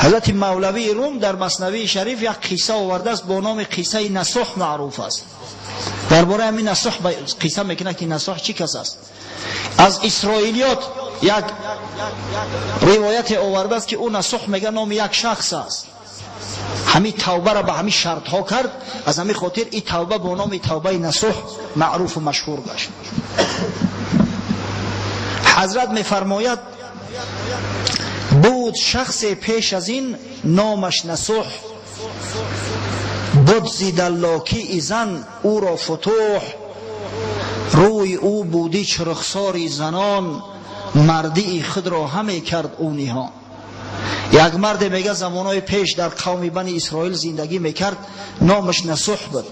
Ҳазрати Мавлавии Рум дар Маснавии Шариф як қисса овардааст бо номи қиссаи Насуҳ маъруф аст. Дар бораи ҳамин Насуҳ қисса мекунад, ки Насуҳ чӣ кас аст. Аз исроилиёт як ривояте овардааст, ки ӯ Насуҳ мега номи як шахс аст. Ҳамин тавбаро ба ҳамин шартҳо кард, аз ҳамин хотир ин тавба бо номи тавбаи Насуҳ маъруфу машҳур гашт. Ҳазрат мефармояд: буд шахсе пеш аз ин номаш Насуҳ, буд зи даллокии зан ӯро футуҳ, рӯи ӯ будӣ чирхсори занон, мардии худро ҳаме кард ӯ ниҳон. Як марде мега замонҳои пеш дар қавми Бани Исроил зиндагӣ мекард, номаш Насуҳ буд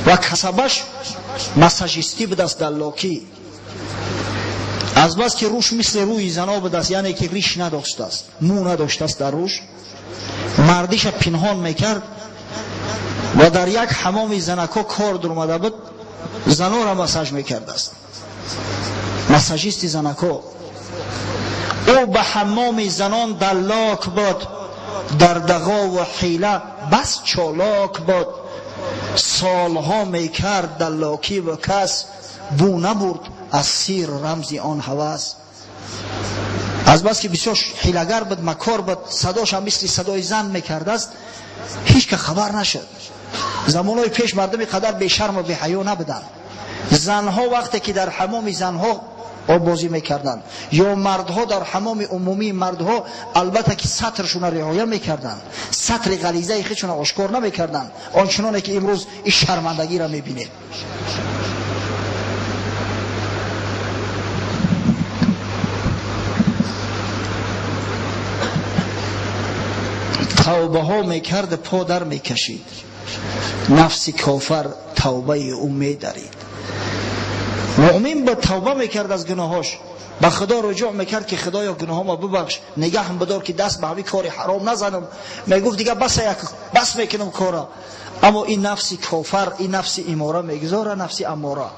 ва касабаш массажистӣ будааст, даллокӣ. Аз бас ки рӯш мисли рӯи зано будааст, яъне ки риш надоштааст, мӯ надоштааст дар рӯш, мардиша пинҳон мекард ва дар як ҳамоми занако кор дуромада буд, занора массаж мекардааст, массажисти занако. Ӯ ба ҳаммоми занон даллок буд, дар дағову ҳила бас чолок буд, солҳо мекард даллокӣ ва кас бӯ набурд аз сир рамзи он ҳавас. Аз бас ки бисёр ҳилагар буд, макор буд, садошам мисли садои зан мекардааст, ҳеҷ ка хабар нашуд. Замонҳои пеш мардуми қадар бешарму беҳаё набуданд. Занҳо вақте ки дар ҳамоми занҳо оббозӣ мекарданд ё мардҳо дар ҳамоми умумии мардҳо, албатта ки сатршона риоя мекарданд, сатри ғализаи худшона ошкор намекарданд, ончуноне ки имрӯз ин шармандагиро мебинем. Тавбаҳо мекард, по дар мекашид, нафси кофар тавбаи ӯ медарид. Муъмин ба тавба мекард аз гуноҳош, ба Худо руҷӯъ мекард, ки Худоё, гуноҳома бибахш, нигаҳам бидор, ки даст ба ҳамин кори ҳаром назанам. Мегуфт: дига бас, як бас мекунам кора. Аммо ин нафси кофар, ин нафси имора мегузора, нафси аммора,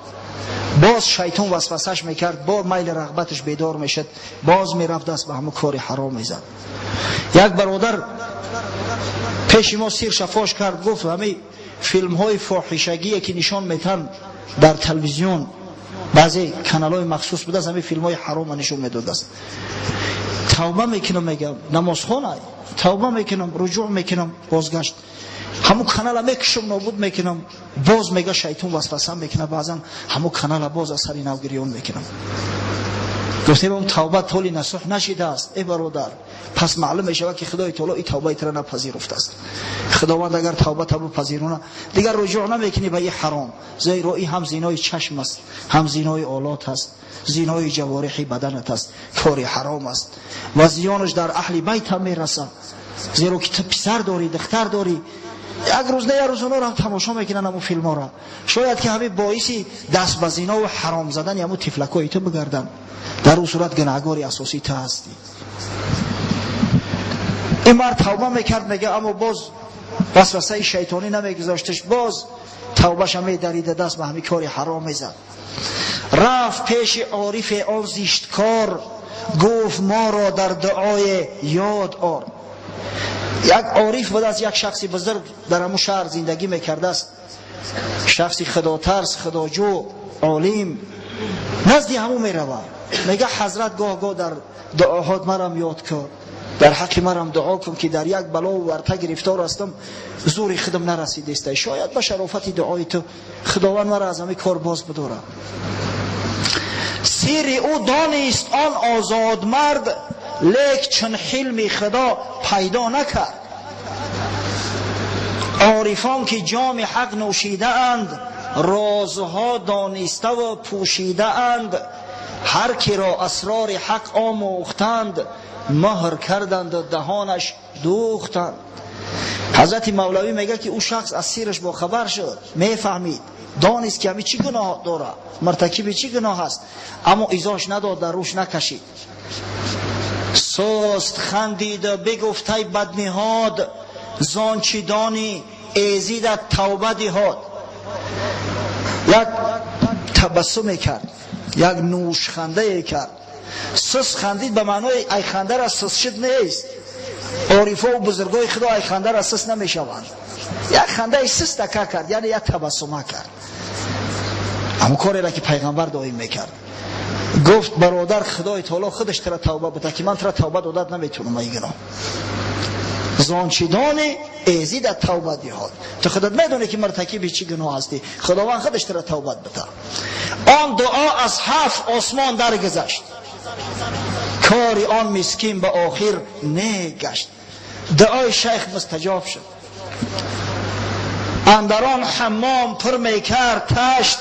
боз шайтон васвасаш мекард, бо майли рағбаташ бедор мешуд, боз мерафт, даст ба ҳамон кори ҳаром мезад. Як бародар пеши мо сирша фош кард, гуфт: ҳамин филмҳои фоҳишагие ки нишон метаҳанд дар телевизион, баъзе каналҳои махсус будааст, ҳамин филмҳои ҳарома нишон медодааст. Тавба мекунам, мегам, намозхона, тавба мекунам, руҷӯъ мекунам, бозгашт, ҳамун канала мекушам, нобуд мекунам. Боз мега шайтон васваса мекунад, баъзан ҳамун канала боз аз сари нав гирён мекунам. Гуфтем: он тавба толи Насуҳ нашидааст, э бародар. Пас маълум мешавад, ки Худои таоло ин тавбаи тура напазируфтааст. Худованд агар тавбата бипазируна, дигар руҷӯъ намекунӣ ба ин ҳаром, зеро ин ҳам зинои чашм аст, ҳам зинои олот аст, зинои ҷавориҳи баданат аст, кори ҳаром аст ва зиёнаш дар аҳли байт ҳам мерасад, зеро ки ту писар дорӣ, духтар дорӣ, як рӯз не як рӯз онҳоро ҳам тамошо мекунанд ҳамун филмҳоро. Шояд ки ҳамин боиси даст ба зинову ҳаром задани ҳамун тифлакҳои ту бигарданд. Дар ӯ сурат гунаҳгори асосӣ ту ҳастӣ. Ин мард тавба мекард, мега, аммо боз васвасаи шайтонӣ намегузошташ, боз тавбаша медарида, даст ба ҳамин кори ҳаром мезад. Рафт пеши орифе он зишткор, гуфт: моро дар дуое ёд ор. Як ориф будааст, як шахси бузург дар ҳамун шаҳр зиндагӣ мекардааст, шахси худотарс, худоҷӯ, олим. Назди ҳамун меравад, мега: ҳазрат, гоҳ гоҳ дар дуоҳот марам ёд кун, дар ҳаққи марам дуо кун, ки дар як балову варта гирифтор ҳастам, зури худам нарасидеста, шояд ба шарофати дуои ту Худованд мара аз ҳамин кор боз бидорад. Сирри ӯ донист он озодмард, лек чун ҳилми Худо пайдо накард. Орифон ки ҷоми ҳақ нӯшидаанд, розҳо дониставу пӯшидаанд, ҳар киро асрори ҳақ омӯхтанд, муҳр карданду даҳонаш дӯхтанд. Ҳазрати Мавлавӣ мегӯяд, ки ӯ шахс аз сираш бохабар шуд, мефаҳмид, донист, ки ҳамин чӣ гуноҳ дорад, муртакиби чӣ гуноҳ аст, аммо изош надод, дар рӯш накашид. Суст хандиду бигуфт: ай бадниҳод, зон чӣ донӣ эзидат тавба диҳод. Як табассуме кард, як нӯшхандае кард. Сус хандид ба маънои ай хандара сус шуд нест. Орифо ва бузургои Худо ай ханда ра сис намешаванд. Як хандаи систака кард, яъне як табассума кард. Ҳамон кореро ки пайғамбар доим мекард. Гуфт бародар, Худои таоло худаш тара тавба буда ки ман тара тавба додад наметавонам ай гуноҳ. Зон чӣ дони эзидат тавба диҳад. Ту худат медонӣ ки муртакиби чӣ гуноҳ ҳастӣ. Худованд худаш тара тавбат буда. Он дуо аз ҳафт осмон даргузашт. Кори он мискин ба охир негашт. Дуои шайх мустаҷоб шуд. Андар он ҳаммом пур мекард ташт,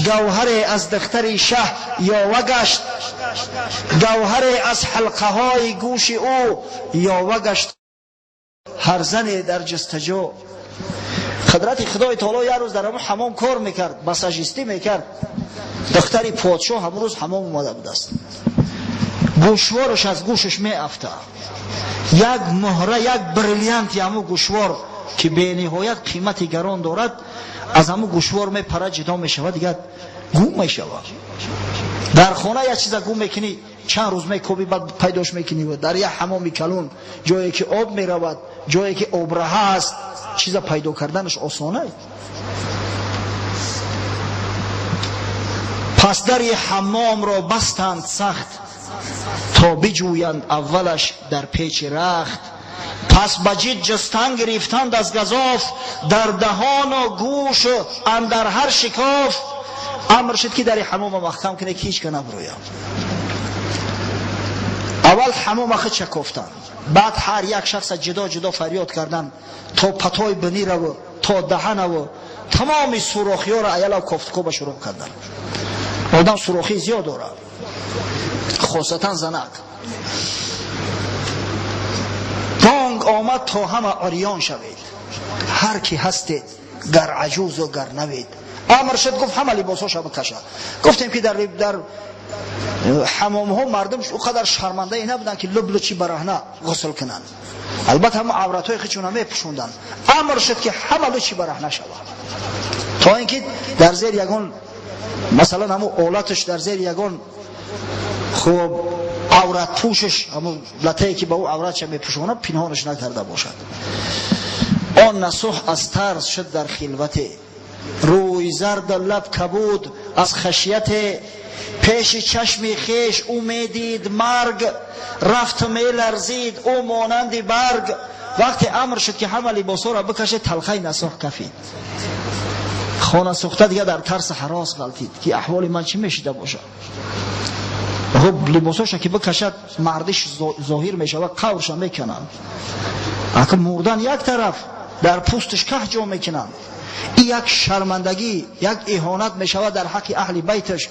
гавҳаре аз духтари шаҳ ёва гашт. Гавҳаре аз ҳалқаҳои гӯши ӯ ёва гашт. Ҳар зане дар ҷустаҷӯ. Қудрати Худои таоло як рӯз дар ҳамон ҳаммом кор мекард, массажистӣ мекард. Духтари подшоҳ ҳамон рӯз ҳаммом омада будааст. Гӯшвораш аз гӯшаш меафта. Як муҳра, як бриллианти ҳамун гӯшвор ки бениҳоят қимати гарон дорад, аз ҳамун гӯшвор мепарад, ҷудо мешавад, дигар гум мешавад. Дар хона як чиза гум мекунӣ, чанд рӯз мекобӣ, баъд пайдош мекунӣ. Дар як ҳамоми калон, ҷое ки об меравад, ҷое ки обраҳа аст, чиза пайдо карданаш осона. Пас дари ҳаммомро бастанд сахт, то биҷӯянд аввалаш дар печи рахт. Пас ба ҷид ҷустан гирифтанд аз газоф, дар даҳону гӯшу андар ҳар шикоф. Амр шуд ки дари ҳамома маҳкам кунед, ки ҳеҷ ка набурӯяд. Аввал ҳамома худша кофтанд, баъд ҳар як шахса ҷудо ҷудо фарёд карданд, то патои бинираву то даҳанаву тамоми сурохиёро аялав кофтукоба шурӯъ карданд. Одам сурохӣ зиёд дорад, хосатан занак. Бонг омад то ҳама урён шавед, ҳар ки ҳастед, гар аҷузу гар навед. Амр шуд, гуфт ҳама либосҳоша бикашад. Гуфтем ки дар ҳамомҳо мардум ӯ қадар шармандае набуданд ки лублучи бараҳна ғусл кунанд. Албатта ҳама авратҳои худшона мепӯшонданд. Амр шуд ки ҳама лучи бараҳна шавад, то ин ки дар зери ягон, масалан, ҳамун олаташ, дар зери ягон хуб авратпӯшаш, ҳамун латае ки ба ӯ авратша мепӯшонад, пинҳонаш накарда бошад. Он насӯҳ аз тарс шуд дар хилвате, рӯи зарду лаб кабуд аз хашияте. Пеши чашми хеш ӯ медид марг, рафт меларзид ӯ монанди барг. Вақте амр шуд ки ҳама либосҳоро бикашед, талхаи насӯҳ кафид. Хона сӯхта дигар дар тарси ҳарос ғалтид ки аҳволи ман чӣ мешида бошад. Хуб, либосҳоша ки бикашад, мардиш зоҳир мешавад, қаврша мекунанд. Ака мурдан як тараф, дар пӯсташ каҳ ҷо мекунанд. Ин як шармандагӣ, як иҳонат мешавад дар ҳаққи аҳли байташ.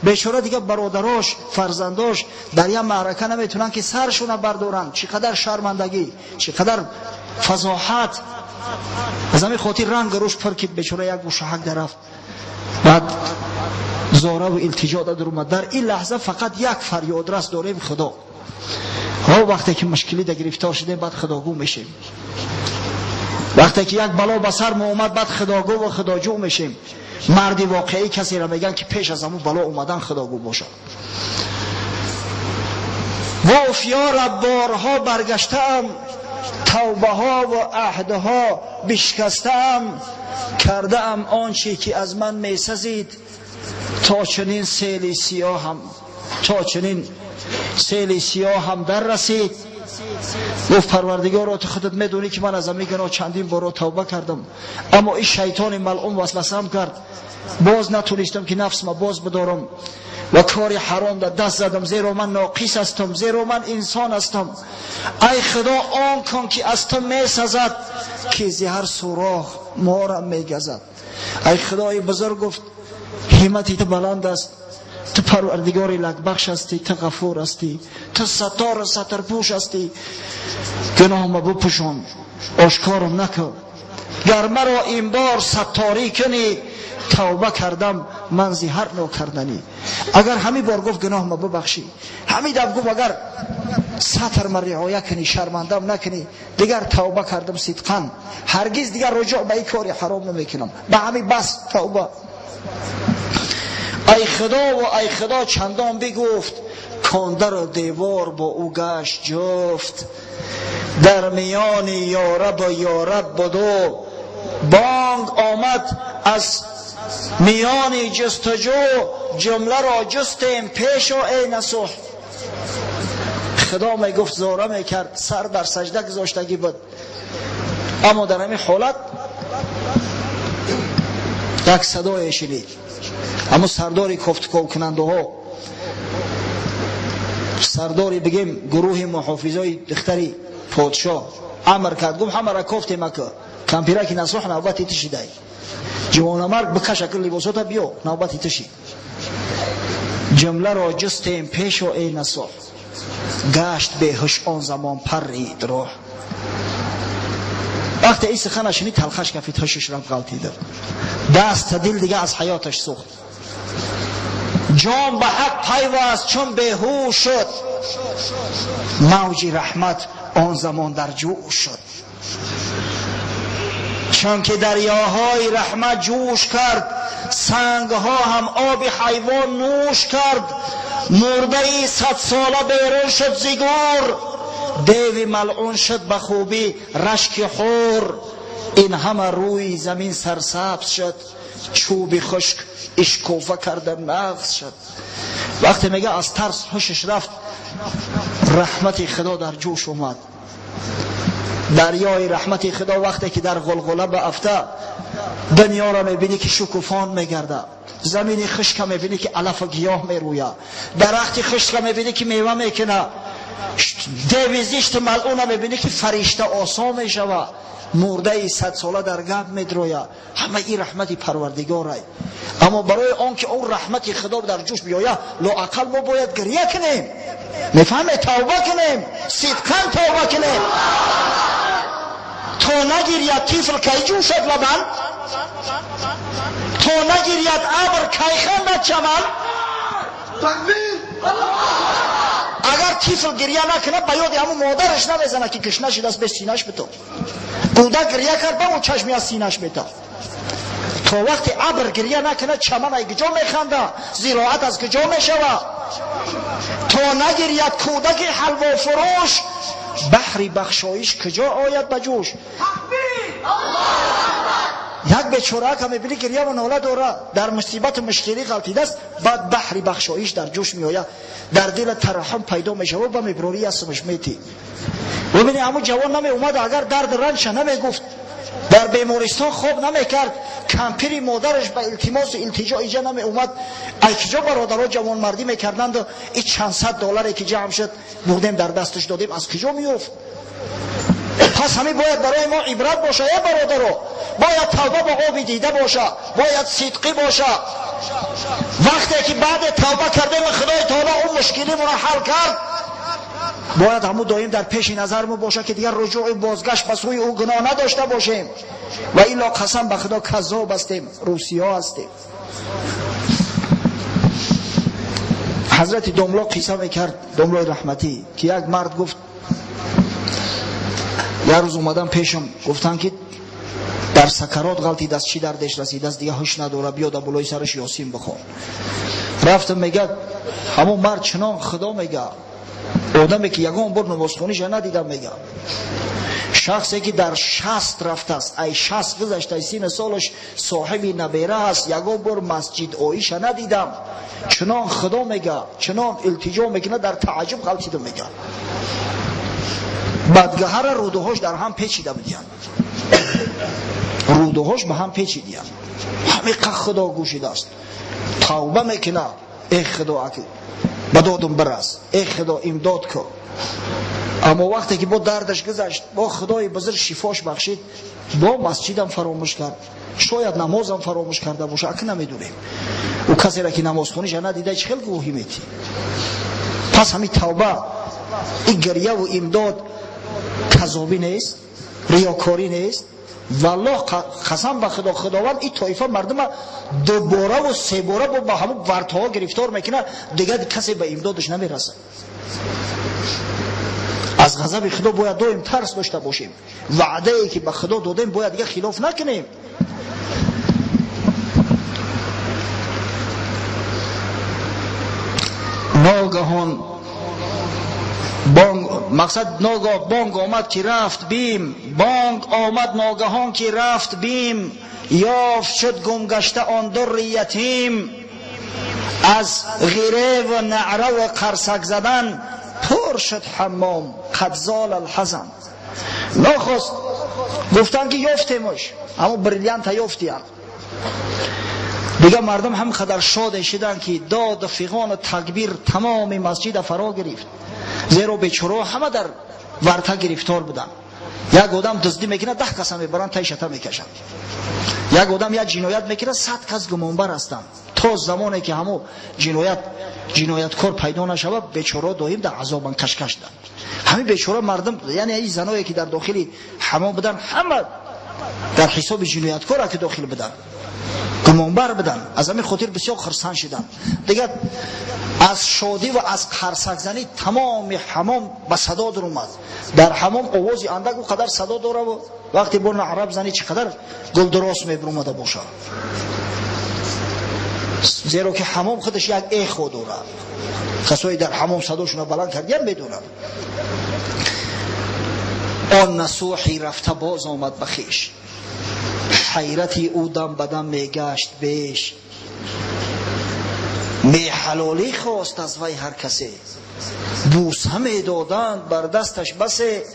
Бечора дигар бародарош, фарзандош дар як маърака наметавонанд ки саршона бардоранд. Чӣ қадар шармандагӣ, чӣ қадар фазоҳат. Аз ҳамин хотир ранг рӯш пур ки бечора як гӯшаҳак дарафт. Баъд зораву илтиҷо дар омад. Дар ин лаҳза фақат як фарёдрас дорем: Худо. Ҳо, вақте ки мушкилида гирифтор шудем, баъд худогӯ мешем. Вақте ки як бало ба сар мо омад, баъд худогӯ ва худоҷӯ мешем. Марди воқеӣ касеро мегӯянд ки пеш аз ҳамун бало омадан худогӯ бошад. Гуфт: ё Раб, борҳо баргаштаам, тавбаҳо ва аҳдҳо бишкастаам, кардаам он чӣ ки аз ман месазид, то чунин сели сиёҳам, то чунин сели сиёҳам дар расид. Гуфт: Парвардигоро, ту худат медонӣ ки ман аз ҳамин гуноҳ чандин боро тавба кардам, аммо ин шайтони малъун васвасам кард, боз натонистам ки нафсма боз бидорам ва кори ҳаром дар даст задам, зеро ман ноқис ҳастам, зеро ман инсон ҳастам. Ай Худо, он кун ки аз ту месазад, ки зи ҳар сурох морам мегазад. Ай Худои бузург, гуфт, ҳиммати ту баланд аст, ту парвардигори лакбахш ҳастӣ, ту ғафур ҳастӣ, ту саттору сатрпӯш ҳастӣ. Гуноҳма бипӯшон, ошкорам накун. Гар маро ин бор сатторӣ кунӣ, тавба кардам ман зи ҳар нокарданӣ. Агар ҳамин бор, гуфт, гуноҳма бибахшӣ, ҳамин даф, гуфт, агар сатрма риоя кунӣ, шармандам накунӣ, дигар тавба кардам сидқан, ҳаргиз дигар руҷӯъ ба ин кори ҳаром намекунам. Ба ҳамин бас тавба. Ай Худо ва ай Худо чандон бигуфт, Кондару девор бо ӯ гашт ҷуфт. Дар миёни ёрабу ёраб буду бонг омад аз миёни ҷустуҷӯ. Ҷумларо ҷустем пешо эй насӯҳ. Худо мегуфт, зора мекард, сар дар сажда гузоштагӣ буд. Аммо дар ҳамин ҳолат як садое шунид. Аммо сардори кофтуков-кунандаҳо, сардори бигем гурӯҳи муҳофизои духтари подшоҳ амр кард, гуфт ҳамаро кофтем ака, кампираки насӯҳ навбати ту шидай. Ҷавонамарг бикаш ака либосота биё, навбати ту шид. Ҷумларо ҷустем пешо эй насӯҳ. Гашт беҳуш он замон паррид рӯҳ. Вақте ин сухана шунид, талхаш кафид, ҳушаш рафт, ғалтида. Даст та дил дига аз ҳаёташ сӯхт. Ҷон ба ҳақ пайваст чун беҳуш шуд. Мавҷи раҳмат он замон дар ҷӯш шуд. Чунки дарёҳои раҳмат ҷӯш кард, сангҳо ҳам оби ҳайвон нӯш кард. Мурдаи садсола берун шуд зи гӯр. Деви малъун шуд ба хубӣ рашки ҳур. Ин ҳама рӯи замин сарсабз шуд. Чӯби хушк ишкофа карда нағз шуд. Вақте мега аз тарс ҳушаш рафт, раҳмати Худо дар ҷӯш омад. Дарёи раҳмати Худо вақте ки дар ғулғула баафта, дунёро мебинӣ ки шукуфон мегарда. Замини хушка мебинӣ ки алафу гиёҳ мерӯя. Дарахти хушка мебинӣ ки мева мекуна. Деви зишту малъуна мебинӣ ки фаришта осон мешава. Мурдаи садсола дар гап медроя. Ҳама ин раҳмати Парвардигорай. Аммо барои он ки он раҳмати Худо дар ҷӯш биёя, лоақал мо бояд гирья кунем. Мефаҳме? Тавба кунем, сидқан тавба кунем. То нагирьяд тифл кай ҷӯшад лабан, то нагирьяд абр кай хандад чаман. Агар тифл гирья накунад, ба ёди ҳамун модараш намезанад ки гушна шудааст, бе синаш битоб. Кӯдак гирья кард, ба он чашми аз синаш метоб. То вақте абр гирья накунад, чаман ай куҷо механда, зироат аз куҷо мешавад? То нагирьяд кӯдаки ҳалвофурӯш, баҳри бахшоиш куҷо ояд ба ҷӯш? Як бечораака мебинӣ гирьяву нола дора, дар мусибату мушкилӣ ғалтидааст, баъд баҳри бахшоиш дар ҷӯш меояд, дар дила тараҳум пайдо мешавад, ба меброрӣ ясмаш метӣ. Бибини, ҳамун ҷавон намеомад, агар дард ранҷша намегуфт, дар бемористон хоб намекард, кампири модараш ба илтимосу илтиҷо иҷа намеомад, ай киҷо бародаро ҷавонмардӣ мекарданду и чанд сад долларе ки ҷамъ шуд бурдем дар дасташ додем, аз киҷо меёфт? Пас ҳамин бояд барои мо ибрат боша, э бародаро. Бояд тавба ба оби дида боша, бояд сидқӣ боша. Вақте ки баъде тавба кардем, Худои таоло он мушкилимонро ҳал кард, бояд ҳамун доим дар пеши назармо боша ки дигар руҷӯи бозгашт ба сӯи ӯ гуноҳ надошта бошем. Ва илло қасам ба Худо, каззоб ҳастем, русиё ҳастем. Ҳазрати домло қисса мекард, домлои раҳматӣ, ки як мард гуфт, як рӯз омадам пешам, гуфтанд ки дар сакарот ғалтидааст, чӣ дардеш расидааст, дига ҳуш надора, биё дар болои сараш ёсин бихон. Рафтам, мегӯяд, ҳамон мард чунон Худо мега, одаме ки ягон бор намозхониша надидам, мега, шахсе ки дар 60 рафтааст, ай 60 гузашта, ай сину солаш соҳиби набера ҳаст, ягон бор масҷид оиша надидам, чунон Худо мега, чунон илтиҷо мекунад, дар тааҷҷуб ғалтидам, мега. Бадгаҳара рӯдуҳош дар ҳам печида будиянд, рӯдуҳош ба ҳам печидиянд. Ҳамиқа Худо гӯшидааст, тавба мекунад, э Худо, аки ба додум бирас, э Худо, имдод кун. Аммо вақте ки бо дардаш гузашт, бо Худои бузург шифош бахшид, бо масҷидам фаромӯш кард, шояд намозам фаромӯш карда боша, аки намедонем. Ӯ касеро ки намозхониша надида, чӣ хел гувоҳӣ метӣ? Пас ҳамин тавба, и гирьяву имдод казобӣ нест, риёкорӣ нест. Валлоҳ, қасам ба Худо, Худованд ин тоифа мардума дубораву себора бо ба ҳамун вартҳо гирифтор мекунад, дигар касе ба имдодаш намерасад. Аз ғазаби Худо бояд доим тарс дошта бошем. Ваъдае ки ба Худо додем, бояд дигар хилоф накунем. Ногаҳон Бонг мақсад ногоҳ бонг омад ки рафт бим, бонг омад ногаҳон ки рафт бим, ёфт шуд гумгашта он дурри ятим. Аз ғире ва наъра ва қарсак задан пур шуд ҳаммом, қад зол алҳазан. Нохост гуфтанд ки ёфтемаш, ҳамон бриллианта ёфтиянд. Дигар мардум ҳам қадар шоде шиданд ки дод фиғону такбир тамоми масҷида фаро гирифт. Зеро бечораҳо ҳама дар варта гирифтор буданд. Як одам дуздӣ мекунад, 10 каса мебаранд, тай шата мекашанд. Як одам як ҷиноят мекунад, 100 кас гумонбар ҳастанд. То замоне ки ҳамо ҷинояткор пайдо нашавад, бечораҳо доим дар азобанд, кашкашданд. Ҳамин бечора мардум, яъне ин заное ки дар дохили ҳамом буданд, ҳама дар ҳисоби ҷинояткора ки дохил буданд, гумонбар буданд. Аз ҳамин хотир бисёр хурсанд шиданд. Дигар аз шодӣ ва аз қарсакзанӣ тамоми ҳамом ба садо даромад. Дар ҳамом овози андак ӯ қадар садо дораву вақте бо наъра бизанӣ чӣ қадар гулдурос мебиромада бошад. Зеро ки ҳамом худаш як эхо дорад. Касое дар ҳамом садошонро баланд кардиян медонанд. Он насӯҳи рафта боз омад ба хеш, ҳайрати ӯ дам ба дам мегашт беш. Меҳалолӣ хост аз вай ҳар касе, бӯса медоданд бар дасташ басе.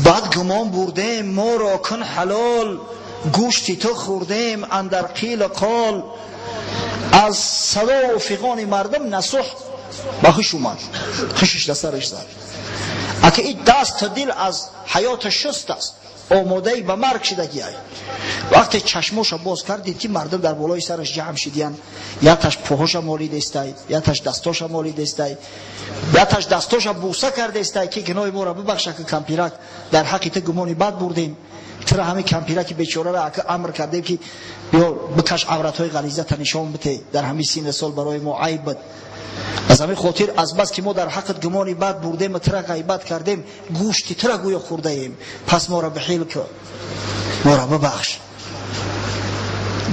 Бад гумон бурдем моро кун ҳалол, гӯшти ту хӯрдем андар қилу қол. Аз садову фиғони мардум насӯҳ ба ҳуш омад, ҳушаш дар сараш зад. Ака ин дасту дил аз ҳаёта шуст аст, омодаи ба марг шидагиай. Вақте чашмоша боз кард, дид ки мардум дар болои сараш ҷамъ шидиян. Якташ пӯҳоша молидестай, якташ дастоша молидестай, якташ дастоша бӯса кардестай ки гуноҳи моро бибахша, ки кампирак дар ҳаққи ту гумони бад бурдем. Тура ҳамин кампираки бечораро ака амр кардем ки биё бикаш авратҳои ғализата нишон бите, дар ҳамин синни сол барои мо айб буд. Аз ҳамин хотир аз бас ки мо дар ҳаққат гумони бад бурдем ва тура ғайбат кардем, гӯшти тура гӯё хӯрдаем, пас моро бихел кун, моро бибахш.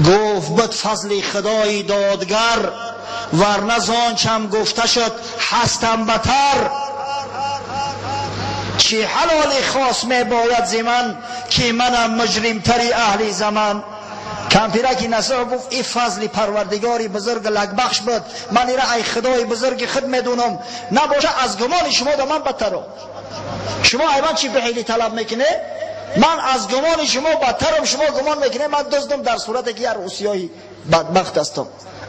Гуфт буд фазли худои додгар, варна зончам гуфта шуд ҳастам батар. Чӣ ҳалоли хос мебояд зи ман, ки манам муҷримтари аҳли заман. Кампираки насӯҳ гуфт и фазли парвардигори бузург лакбахш буд, ман ира ай худои бузурги худ медунам, набоша аз гумони шумо да ман бадтарам. Шумо ай ман чӣ бихели талаб мекунед? Ман аз гумони шумо бадтарам. Шумо гумон мекунед ман дуздам, дар сурате ки як русиёи бадбахт ҳастам.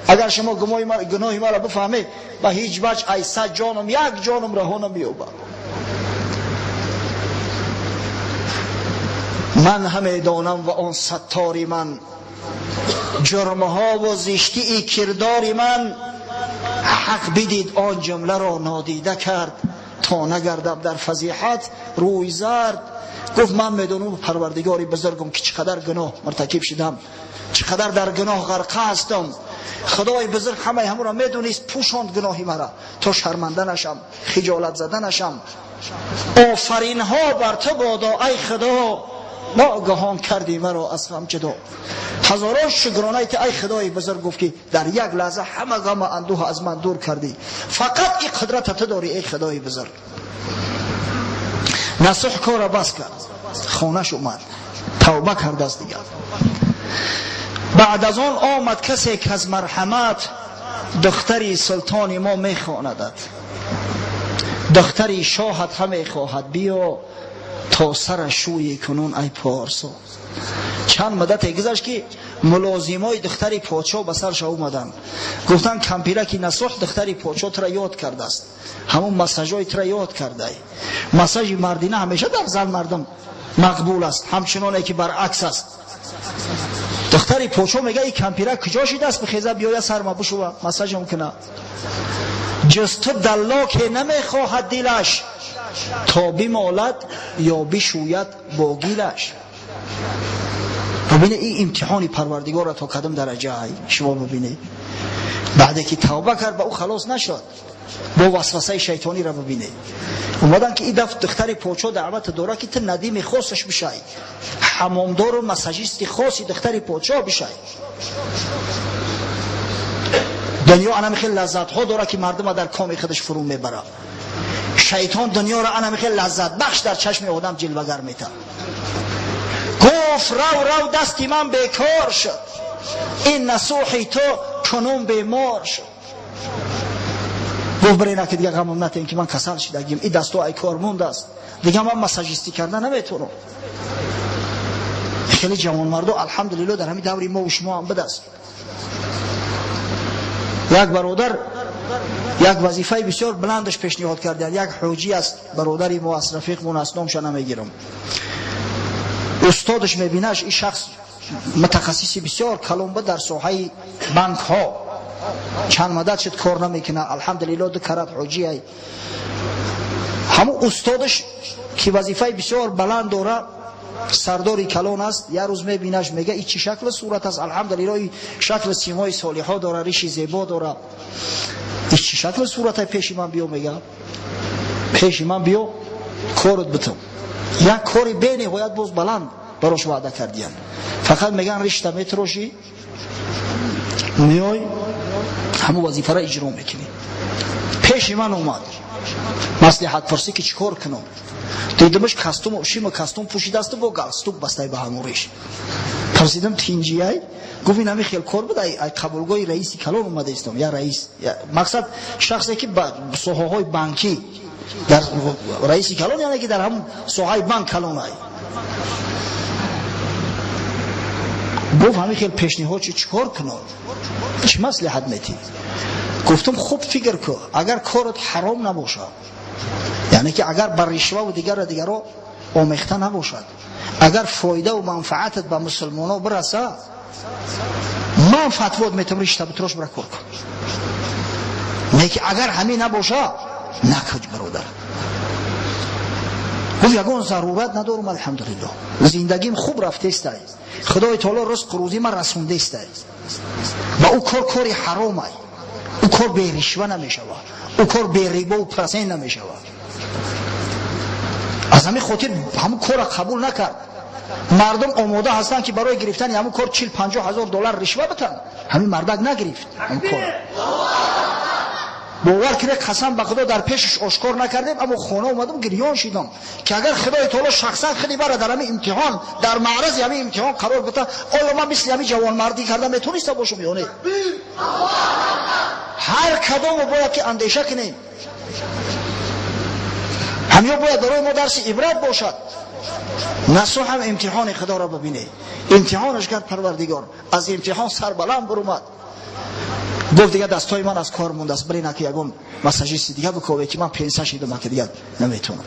Агар шумо гуноҳи маро бифаҳмед, ба ҳеҷ ваҷ ай 100 ҷоном як ҷоном раҳо намеёбад. Ман ҳамедонам ва он саттори ман, ҷурмҳо ва зиштии кирдори ман. Ҳақ бидид он ҷумларо нодида кард, то нагардам дар фазиҳат рӯй зард. Гуфт ман медонам парвардигори бузургам ки чӣ қадар гуноҳ муртакиб шидам, чӣ қадар дар гуноҳ ғарқа ҳастам. Худои бузург ҳамаи ҳамонро медонист, пӯшонд гуноҳи мара то шарманда нашам, хиҷолат зада нашам. Офаринҳо бар ту бодо ай худо, ногаҳон кардӣ маро аз ғам ҷудо. Ҳазорон шукронаи ту ай худои бузург, гуфт ки дар як лаҳза ҳама ғаму андӯҳ аз ман дур кардӣ. Фақат ин қудрата ту дорӣ эй худои бузург. Насӯҳ корро бас кард, хонаш омад, тавба кардааст дигар. Баъд аз он омад касе ки аз марҳамат духтари султони мо мехонадад, духтари шоҳат ҳамехоҳад, биё то сара шӯи кунун ай порсо. Чанд муддате гузашт ки мулозимои духтари подшоҳ ба сарша омаданд. Гуфтанд кампираки насӯҳ духтари подшоҳ тура ёд кардааст, ҳамон массажҳои тура ёд кардай. Массажи мардина ҳамеша дар зан мардум мақбул аст, ҳамчуноне ки баръакс аст. Духтари подшоҳ мега и кампирак куҷо шидааст, бихеза биёя сарма бушува массажам куна. Ҷуз ту даллоке намехоҳад дилаш, то бимолад ё бишӯяд бо гилаш. Бибинед ин имтиҳони парвардигорро то кадом дараҷа шумо бибинед. Баъде ки тавба кард ба ӯ халос нашуд, бо васвасаи шайтониро бибинед. Омадан ки ин дафъ духтари подшоҳ даъват дорад ки ту надими хосаш бишай, ҳамомдору массажисти хоси духтари подшоҳ бишай. Дунё анами хеле лаззатҳо дорад ки мардума дар коми худаш фурӯ мебарад. Шайтон дунёро ана михел лаззатбахш дар чашми одам ҷилвагар метавад. Гуфт рав рав дасти ман бекор шуд, ин насӯҳи ту кунун бемор шуд. Гуфт бирена ки дига ғамам натем ки ман касал шидагим, ин дастҳо ай кор мондааст, дига ман массажистӣ карда наметавонам. Хеле ҷавонмардо алҳамдулилло дар ҳамин даври мо шумо ҳам будаст. Як бародар як вазифаи бисёр баландаш пешниҳод карданд. Як ҳоҷӣ аст, бародари мо аст, рафиқмон аст, номша намегирам. Устодаш мебинаш ин шахс мутахассиси бисёр калон буд дар соҳаи банкҳо, чанд мадад шуд кор намекунад, алҳамдулилло ду карат ҳоҷӣ ай. Ҳамун устодаш ки вазифаи бисёр баланд дора, сардори калон аст, як рӯз мебинаш мега и чӣ шакли сурат аст, алҳамдулилло и шакли симои солиҳо дора, риши зебо дора, и чӣ шакли сурат пеши ман биё, мега пеши ман биё корот битам. Як кори бениҳоят боз баланд барош ваъда кардиян, фақат меган ришта метрошӣ, меой ҳамун вазифаро иҷро мекунӣ. Пеши ман омад маслиҳатпурсӣ ки чӣ кор кунам. Дидимаш костюм шима костюм пӯшидасту бо галстук бастай ба ҳамун риш. Пурсидам тинҷияй? Гуфт ин ҳамин хел кор буд, ай қабулгоҳи раиси калон омада истом. Я раис, мақсад шахсе ки ба соҳаҳои банкӣ дар раиси калон, яъне ки дар ҳамун соҳаи банк калон ай. Гуфт ҳамин хел пешниҳод чӣ кор кунам? Чӣ маслиҳат метӣ? Гуфтам хуб фикр кун, агар корот ҳаром набошад, яъне ки агар ба ришва ва дигаро омехта набошад, агар фоида ва манфаатат ба мусулмоно бираса, ман фатвот метам ришта битрош бира кор кун. Лекин агар ҳамин набоша, накуҷ бародар. Гуфт ягон зарурат надорам, алҳамдулилло, зиндагим хуб рафтестай, худои таоло ризқу рӯзӣ ман расондестай, ва ӯ кор кори ҳаромай, ӯ кор беришва намешавад, ӯ кор берибову процент намешавад. Аз ҳамин хотир ҳамун корро қабул накард. Мардум омода ҳастанд ки барои гирифтани ҳамун кор 40-50 ҳазор доллар ришва битанд. Ҳамин мардак нагирифт ҳамун корро. Бовар кунед, қасам ба худо дар пешаш ошкор накардем, аммо хона омадам гирён шидам ки агар худои таоло шахсан худи бара дар ҳамин имтиҳон, дар маърази ҳамин имтиҳон қарор бита, оё ман мисли ҳамин ҷавонмардӣ карда метониста бошам ё не? Ҳар кадомо бояд ки андеша кунем. Ҳамё бояд барои мо дарси ибрат бошад. Насӯҳ ҳам имтиҳони худоро бибине. Имтиҳонаш кард Парвардигор, аз имтиҳон сарбаланд бурумад. Гуфт дига дастҳои ман аз кор мондааст, бирина ки ягон массажисти дига бикове ки ман пенса шидам, ки дига наметавонам.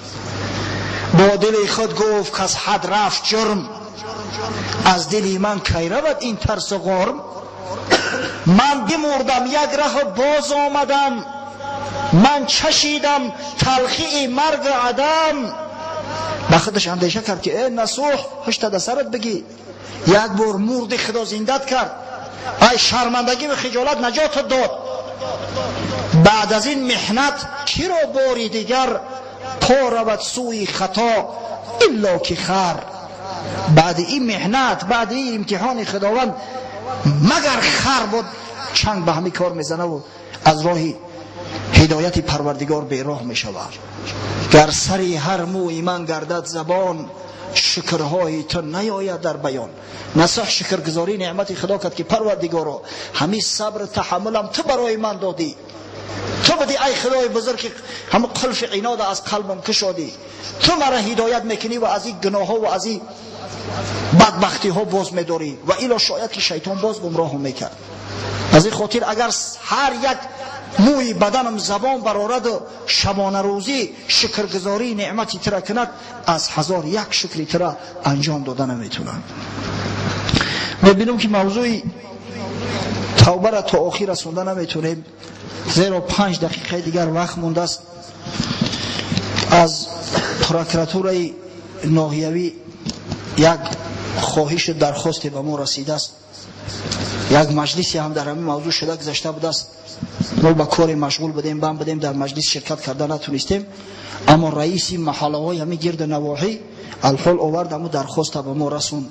Бо дили худ гуфт кас ҳад рафт ҷурм, аз дили ман кай равад ин тарсу ғурм? Ман бимурдам як раҳу боз омадам, ман чашидам талхии маргу адам. Ба худаш андеша кард ки э насӯҳ, ҳушта да сарат бигӣ, як бор мурди худо зиндат кард, ай шармандагӣ ва хиҷолат наҷотат дод. Баъд аз ин меҳнат киро бори дигар по равад сӯи хато илло ки хар? Баъди ин меҳнат, баъди ин имтиҳони худованд магар хар буд чанг ба ҳамин кор мезанаву аз роҳи ҳидояти парвардигор бероҳ мешавад. Гар сари ҳар мӯи ман гардад забон, шукрҳои ту наёяд дар баён. Насӯҳ шукргузории неъмати худо кард ки парвардигоро, ҳамин сабру таҳаммулам ту барои ман додӣ, ту будӣ ай худои бузург ки ҳамун қулфи инода аз қалбам кушодӣ, ту мара ҳидоят мекунӣ ва аз ин гуноҳҳо ва аз ин бадбахтиҳо боз медорӣ, ва ило шояд ки шайтон боз гумроҳам мекард. Аз ин хотир агар ҳар як мӯи баданам забон барораду шабонарӯзӣ шукргузории неъмати тура кунад, аз 1001 шукри тура анҷом дода наметавонам. Мебинам ки мавзӯи тавбаро то охир расонда наметавонем, зеро 5 дақиқаи дигар вақт мондааст. Аз прокуратураи ноҳиявӣ як хоҳишу дархосте ба мо расидааст. Як маҷлисе ҳам дар ҳамин мавзӯъ шуда гузашта будааст. Мо ба коре машғул будем, банд будем, дар маҷлис ширкат карда натунистем, аммо раиси маҳаллаҳои ҳамин гирду навоҳӣ алҳол овард ҳамун дархоста ба мо расонд.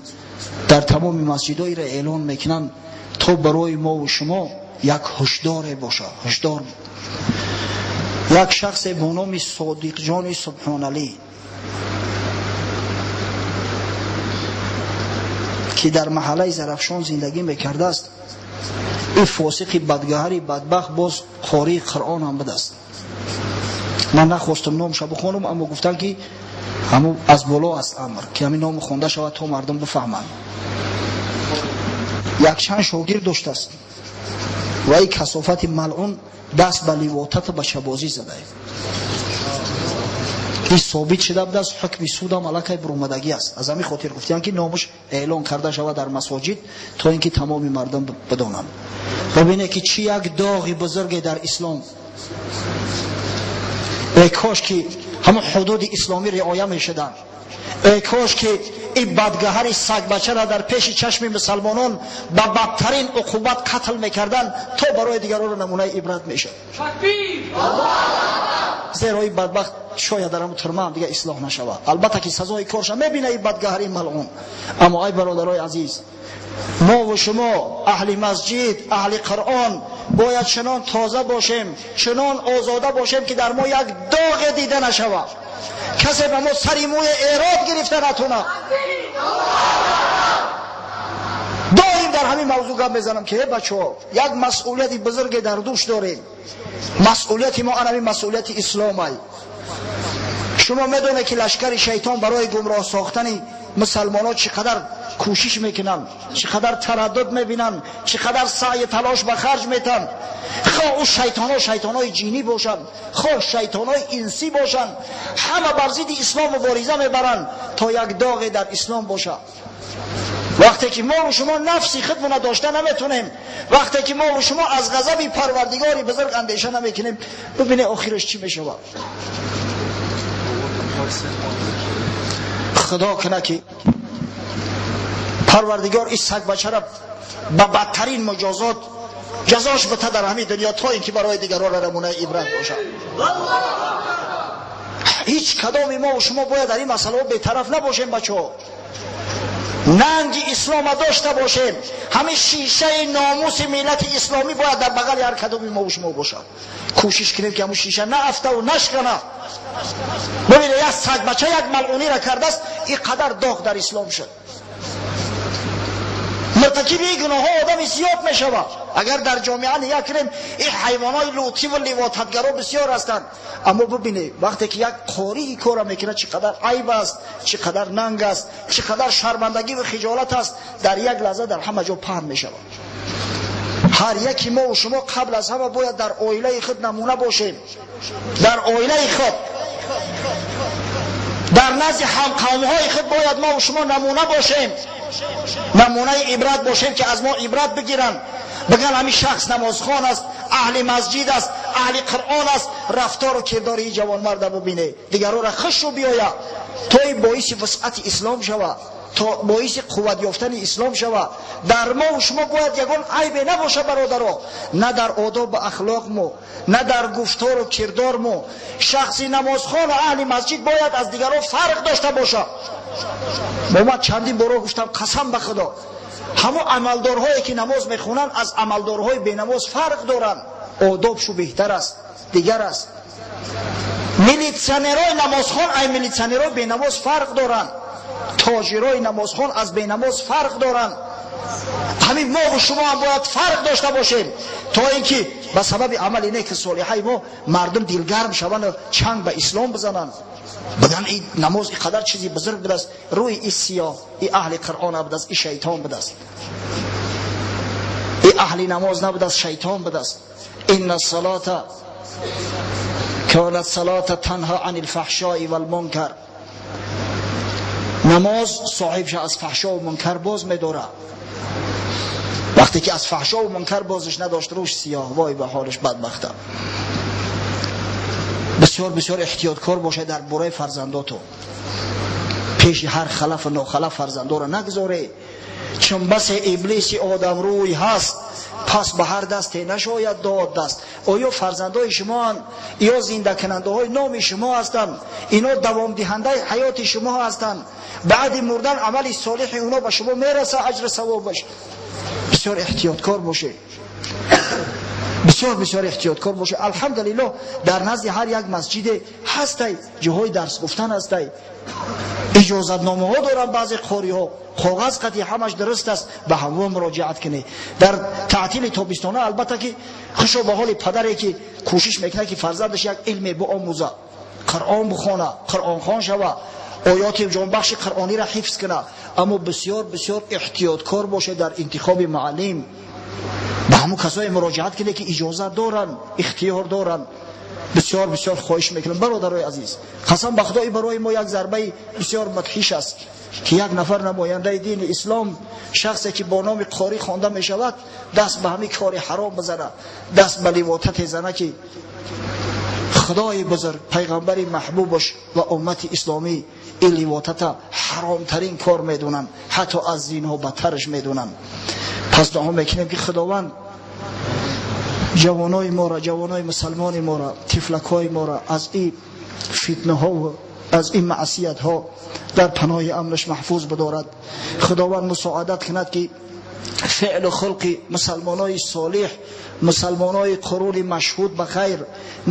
Дар тамоми масҷидҳоеро эълон мекунанд то барои мову шумо як ҳушдоре бошад. Ҳушдор. Як шахсе бо номи Содиқҷони Субҳоналӣ, ки дар маҳаллаи Зарафшон зиндагӣ мекардааст, ин фосиқи бадгаҳари бадбахт боз қории Қуръон ҳам будааст. Ман нахостам номша бихонам, аммо гуфтанд, ки ҳамун аз боло аст амр, ки ҳамин ном хонда шавад, то мардум бифаҳманд. Якчанд шогирд доштааст ва ин касофати малъун даст ба ливотату бачабозӣ задае. Ин собит шуда будааст, ҳукми судам аллакай буромадагӣ аст. Аз ҳамин хотир гуфтиянд, ки номаш эълон карда шавад дар масоҷид, то ин ки тамоми мардум бидонанд. Бибинед, ки чӣ як доғи бузурге дар ислом. Эй кош ки ҳамон ҳудуди исломӣ риоя мешуданд. Эй кош ки ин бадгаҳари сагбачаро дар пеши чашми мусалмонон ба бадтарин уқубат қатл мекарданд, то барои дигаронро намунаи ибрат мешуд. Зеро ин бадбахт шояд дар ҳамун турма ҳам дига ислоҳ нашавад. Албатта ки сазои корша мебина ин бадгаҳари малъун. Аммо ай бародарои азиз, мо ва шумо аҳли масҷид, аҳли Қуръон бояд чунон тоза бошем, чунон озода бошем, ки дар мо як доғе дида нашавад, касе ба мо сари мӯи эрод гирифта натонад. Доим дар ҳамин мавзӯъ гап мезанам, ки э бачаҳо, як масъулияти бузурге дар дӯш дорем. Масъулияти мо анами масъулияти исломай. Шумо медонед, ки лашкари шайтон барои гумроҳ сохтани мусалмонҳо чӣ қадар кӯшиш мекунанд, чӣ қадар тараддуд мебинанд, чӣ қадар саъю талош ба харҷ метанд. Хоҳ ӯ шайтонҳо шайтонҳои ҷинӣ бошанд, хоҳ шайтонҳои инсӣ бошанд, ҳама бар зидди ислом мубориза мебаранд, то як доғе дар ислом бошад. Вақте ки мо шумо нафси худмона дошта наметонем, вақте ки мо шумо аз ғазаби Парвардигори бузург андеша намекунем, бибине, охираш чӣ мешавад. Худо куна, ки Парвардигор ин сагбачара ба бадтарин муҷозот ҷазош бита дар ҳамин дунё, то ин ки барои дигарон намунаи ибрат бошад. Ҳеҷ кадоми мо шумо бояд дар ин масъалаҳо бетараф набошем, бачаҳо. Нанги ислома дошта бошем. Ҳамин шишаи номуси миллати исломӣ бояд дар бағали ҳар кадоми мо шумо бошад. Кӯшиш кунем, ки ҳамун шиша наафтаву нашкана. Бибинед, як сагбача як малъунира кардааст, ин қадар доғ дар ислом шуд. Муртакиби ин гуноҳҳо одами зиёд мешавад. Агар дар ҷомеа нигоҳ кунем, ин ҳайвонҳои лутиву ливотатгаро бисёр ҳастанд. Аммо бибинед, вақте ки як қории кора мекунад, чӣ қадар айб аст, чӣ қадар нанг аст, чӣ қадар шармандагӣ хиҷолат аст, дар як лаҳза дар ҳама ҷо паҳн мешавад. Ҳар яки мо шумо қабл аз ҳама бояд дар оилаи худ намуна бошем, дар оилаи худ, дар назди ҳамқавмҳои худ бояд мо шумо намуна бошем, намунаи ибрат бошем, ки аз мо ибрат бигиранд, бигӯянд, ҳамин шахс намозхон аст, аҳли масҷид аст, аҳли Қуръон аст, рафтору кирдори ин ҷавонмарда бубине, дигарора хушу биёяд, то ин боиси вусъати ислом шавад, то боиси қувват ёфтани ислом шавад. Дар мо шумо бояд ягон айбе набошад, бародаро, на дар одобу ахлоқмо, на дар гуфтору кирдормо. Шахси намозхону аҳли масҷид бояд аз дигарон фарқ дошта бошад. Мо ман чандин боро гуфтам, қасам ба Худо, ҳамон амалдорҳое ки намоз мехонанд, аз амалдорҳои бенамоз фарқ доранд. Одобшу беҳтар аст, дигар аст. Милитсионерҳои намозхон ай милитсионерҳои бенамоз фарқ доранд. Тоҷирои намозхон аз бенамоз фарқ доранд. Ҳамин мову шумо ҳам бояд фарқ дошта бошем, то ин ки ба сабаби амали неки солиҳаи мо мардум дилгарм шаванду чанг ба ислом бизананд, бигӯянд, ин намоз ин қадар чизи бузург будааст, рӯи и сиёҳ, и аҳли Қуръон набудааст, и шайтон будааст, и аҳли намоз набудааст, шайтон будааст. Инна салата канат салата танҳа ани лфаҳшои валмункар. Намоз соҳибша аз фаҳшову мункар боз медорад. Вақте ки аз фаҳшову мункар бозиш надошт, рӯш сиёҳ, вой ба ҳолиш бадбахта. Бисёр бисёр эҳтиёткор бошед дар бораи фарзандотон. Пеши ҳар халафу нохалаф фарзандоро нагузоред, чун басе иблиси одамрӯй ҳаст, пас ба ҳар дасте нашояд дод даст. Оё фарзандои шумоанд? Ё зиндакунандаҳои номи шумо ҳастанд? Ино давомдиҳандаи ҳаёти шумо ҳастанд. Баъди мурдан амали солиҳи оно ба шумо мераса, аҷру савобаш. Бисёр эҳтиёткор бошед. Бисёр бисёр эҳтиёткор бошед. Алҳамдулиллоҳ, дар назди ҳар як масҷиде ҳастай, ҷоҳои дарс гуфтан ҳастай, иҷозатномаҳо доранд баъзе қориҳо, коғаз қатъи ҳамаш дуруст аст, ба ҳамво муроҷиат кунед. Дар таътили тобистона албатта ки хушо ба ҳоли падаре ки кӯшиш мекунад ки фарзандаш як илме биомӯза, Қуръон бихона, қуръонхон шава, оёти ҷонбахши қуръониро ҳифз кунад. Аммо бисёр бисёр эҳтиёткор бошед дар интихоби муаллим. Ба ҳамон касое муроҷиат кунед ки иҷозат доранд, ихтиёр доранд. Бисёр бисёр хоҳиш мекунам, бародарои азиз, қасам ба худои, барои мо як зарбаи бисёр мудҳиш аст ки як нафар намояндаи дини ислом, шахсе ки бо номи қорӣ хонда мешавад, даст ба ҳамин кори ҳаром бизанад, даст ба ливотате зана ки худои бузург, пайғамбари маҳбубаш ва уммати исломӣ ин ливотата ҳаромтарин кор медонанд, ҳатто аз зино бадтараш медонанд. Пас дуо мекунем ки худованд ҷавонои моро, ҷавонои мусалмони моро, тифлакҳои моро аз ин фитнаҳо ва аз ин маъсиятҳо дар паноҳи амраш маҳфуз бидорад. Худованд мусоадат кунад ки феълу хулқи мусалмонои солиҳ, мусалмонои қуруни машҳуд ба хайр,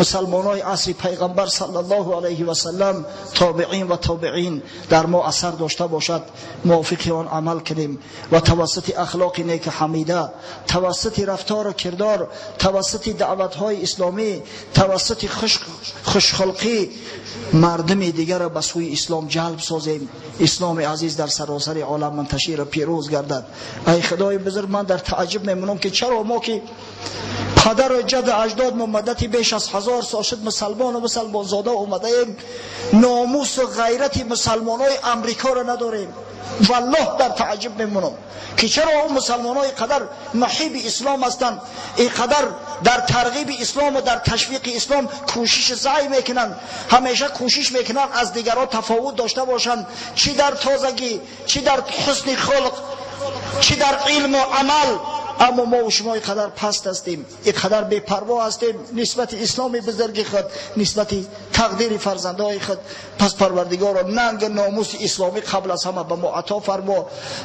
мусалмонои асри пайғамбар саллаллоҳу алайҳи васаллам, тобеин ва тобеин дар мо асар дошта бошад, мувофиқи он амал кунем ва тавассути ахлоқи неки ҳамида, тавассути рафтору кирдор, тавассути даъватҳои исломӣ, тавассути хушхулқӣ мардуми дигарро ба сӯи ислом ҷалб созем. Исломи азиз дар саросари олам мунташиру пирӯз гардад. Ай худои бузург, ман дар тааҷҷуб мемонам ки чаро мо ки падару ҷаду аҷдод мо муддати беш аз 1000 сол шуд мусалмону мусалмонзода омадаем, номусу ғайрати мусалмонои амрикоро надорем. Валлоҳ, дар тааҷҷуб мемонам ки чаро он мусалмонои қадар муҳиби ислом ҳастанд, ин қадар дар тарғиби ислому дар ташвиқи ислом кӯшиши саъй мекунанд, ҳамеша кӯшиш мекунанд аз дигарон тафовут дошта бошанд, чӣ дар тозагӣ, чӣ дар ҳусни хулқ, чӣ дар илму амал. Аммо мо шумо ин қадар паст ҳастем, ин қадар бепарво ҳастем нисбати исломи бузурги худ, нисбати тақдири фарзандҳои худ. Пас парвардигоро, нанг номуси исломӣ қабл аз ҳама ба мо ато фармо,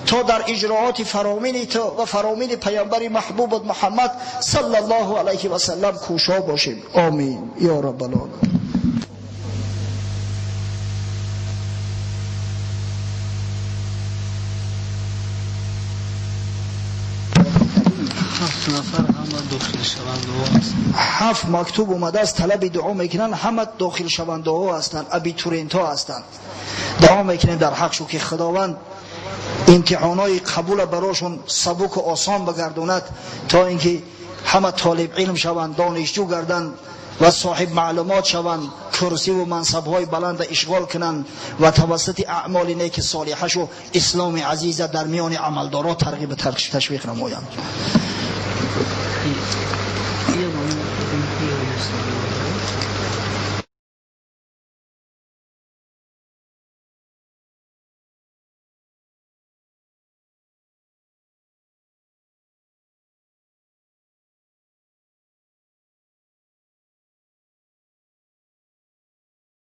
то дар иҷрооти фаромини ту ва фаромини паёмбари маҳбубат Муҳаммад саллаллоҳу алайҳи васаллам кӯшо бошем. Омин ё раббал оламин. 7 нафар ҳама дохилшавандаҳо ҳастанд. 7 мактуб омадааст, талаби дуо мекунанд, ҳама дохилшавандаҳо ҳастанд, абитуриентҳо ҳастанд. Дуо мекунем дар ҳақшу ки худованд имтиҳонҳои қабула барошон сабуку осон бигардонад, то ин ки ҳама толиб илм шаванд, донишҷӯ гарданд ва соҳиб маълумот шаванд, курсиву мансабҳои баланда ишғол кунанд ва тавассути аъмоли неки солиҳашу исломи азиза дар миёни амалдорон тарғибу ташвиқ намоянд.